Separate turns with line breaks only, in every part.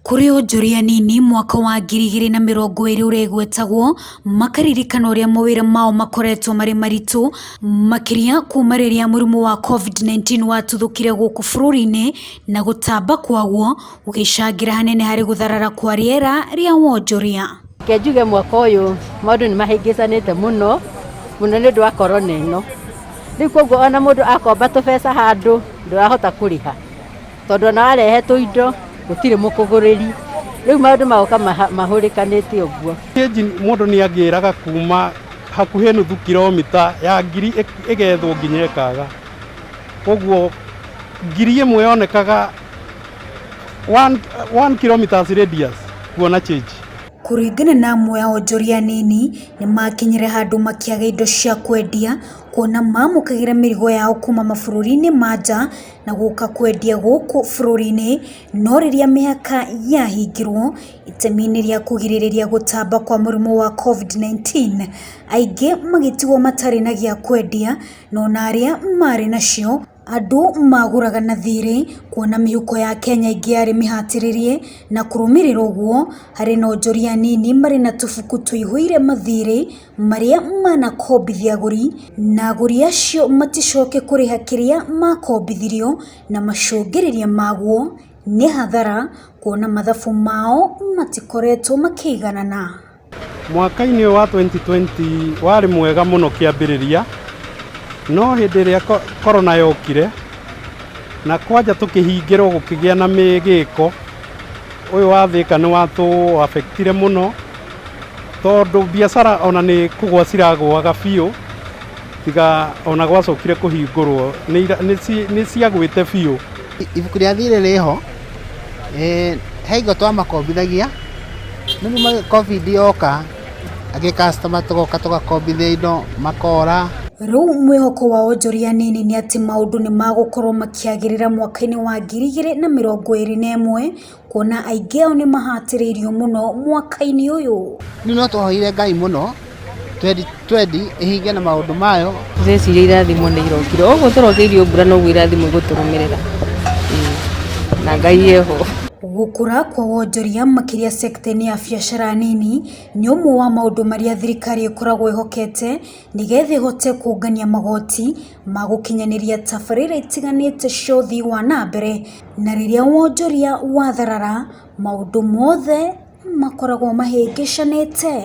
Kũrĩ onjoria anini mwaka wa 2020 ũregwetagwo makaririkana ũrĩa mawĩra mao makoretwo marĩ maritũ makĩria kuma rĩrĩa mũrimũ wa Covid-19 watuthũkire gũkũ bũrũri-inĩ na gũtamba kwaguo gũgĩcangĩra hanene harĩ gũtharara kwa rĩera rĩa wonjoria.
Reke njuge mwaka ũyũ maũndũ nĩ mahĩngĩcanĩte mũno mũno nĩ ũndũ wa korona ĩno. Rĩu koguo ona mũndũ akomba tũbeca handũ ndũrahota kũrĩha tondũ ona warehe tũindo gũtirĩ mũkũgũrĩri. Rĩu maũndũ magoka mahũrĩkanĩte ũguo.
Kĩnji mũndũ nĩ agĩraga kuma hakuhĩ nuthu kilomita ya ngiri ĩgethwo nginya ĩkaga. Koguo 1000 yonekaga 1 kilometers radius kuona change.
Kũringana na amwe a onjoria anini, nĩmakinyire handũ makĩaga indo cia kwendia kuona mamũkagĩra mĩrigo yao kuma mabũrũri-inĩ ma nja na gũka kwendia gũkũ bũrũri-inĩ, no rĩrĩa mĩhaka yahingirwo itemi-inĩ rĩa kũgirĩrĩria gũtamba kwa mũrimũ wa Covid-19, aingĩ magĩtigwo matarĩ na gĩa kwendia na ona arĩa marĩ nacio andũ magũraga na thirĩ kuona mĩhuko ya Kenya ĩngĩ yarĩ mĩhatĩrĩrie na kũrũmĩrĩra ũguo harĩ na onjoria anini marĩ na tũbuku tũihũire mathirĩ marĩa manakombithia agũri na agũri acio maticoke kũrĩha kĩrĩa makombithirio na macũngĩrĩria maguo nĩ hathara kuona mathabu mao matikoretwo makĩiganana.
Mwaka-inĩ ũyũ wa 2020 warĩ mwega mũno kĩambĩrĩria, no hĩndĩ ĩrĩa corona yokire na kwanja tũkĩhingĩrwo gũkĩgĩa na mĩgĩko, ũyũ wa Thika nĩ watũ affectire mũno tondũ biacara ona nĩ kũgwa ciragũaga biũ tiga ona gwacokire kũhingũrwo nĩ ciagwĩte biũ.
Ibuku rĩa thirĩ rĩho, he hingo twamakombithagia, rĩu Covid yoka, angĩ customer tũgoka tũgakombithia indo makora.
Rĩu mwĩhoko wa onjoria anini nĩ atĩ maũndũ nĩ magũkorwo makĩagĩrĩra mwaka-inĩ wa 2021 kuona aingĩ ao nĩ mahatĩrĩirio mũno mwaka-inĩ ũyũ.
Rĩu no twahoire Ngai mũno 2020 ĩhinge na maũndũ mayo.
Ndĩreciria irathimo nĩ irokire, ũguo tũrokeirio mbura noguo irathimo igũtũrũmĩrĩra, na Ngai eho.
Gũkũra kwa wonjoria makĩria sekta-inĩ ya biacara nini nĩ ũmwe wa maũndũ marĩa thirikari ĩkoragwo ĩhokete nĩgetha ĩhote kũngania magoti ma gũkinyanĩria tabarĩra itiganĩte cia ũthii wa na mbere, na rĩrĩa wonjoria watharara maũndũ mothe makoragwo mahĩngĩcanĩte.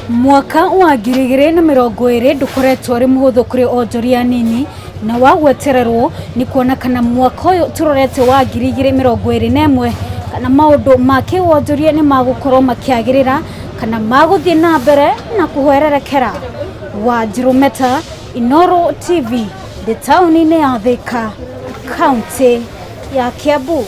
Mwaka wa 2020 ndũkoretwo ũrĩ mũhũthũ kũrĩ onjoria anini na wa gwetererwo nĩ kuona kana mwaka ũyũ tũrorete wa 2021 kana maũndũ ma kĩwonjoria nĩ magũkorwo makĩagĩrĩra kana magũthiĩ na mbere na kũhwererekera. Wanjirũ Meta, Inooro TV, ndĩ taũni-inĩ ya Thika, kaũntĩ ya Kiambu.